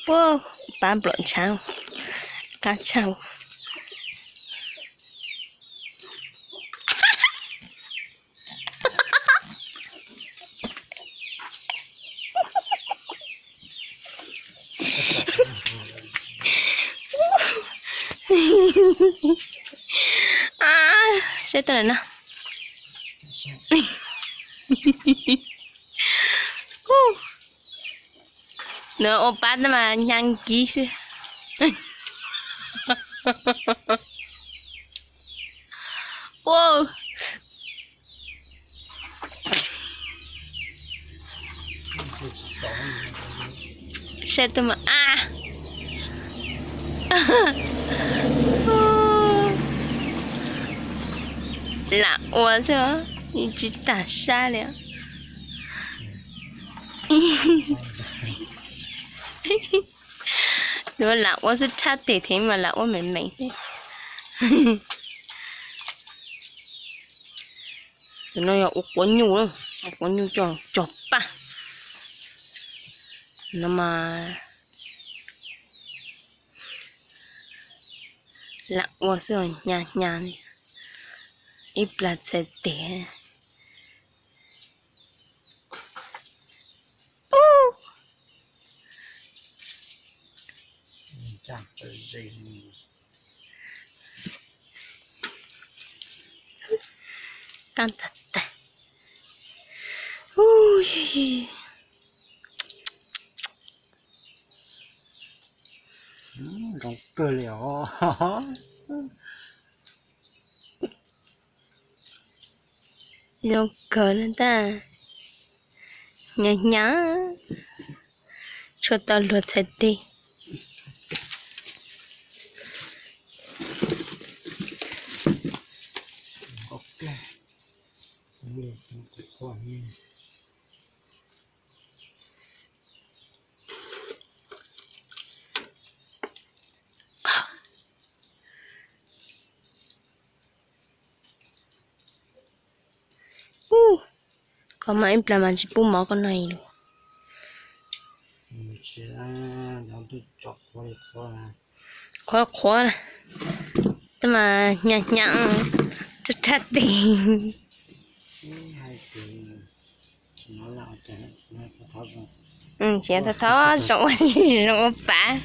Puag pab nplom ntshav, qab tshaj. Saib tuaj lawm no. Nws ua pab tab mas nyag kiv xwb. Saib tuaj mas a. Lam ua xwb, tsis tas sab li. Nws lam ua xwb, tshaj tes thiab mas lam ua meem meem xwb. Tus no yog ua quav nyuj, ua quav nyuj coj cog paj no mas. Lam ua xwb, hnyav hnyav li, ib plag txhais tes. Qab tag tag. Zoo kawg li os. Zoo kawg li ntag. Hnyav hnyav, tshuav tau luag txhais tes. Koj mas ib plag mas tsis pub mov koj noj li. Qhuav qhuav, tab mas hnyav hnyav, rhab rhab tes. Tsis thov thov zoo ua, zoo ua pav.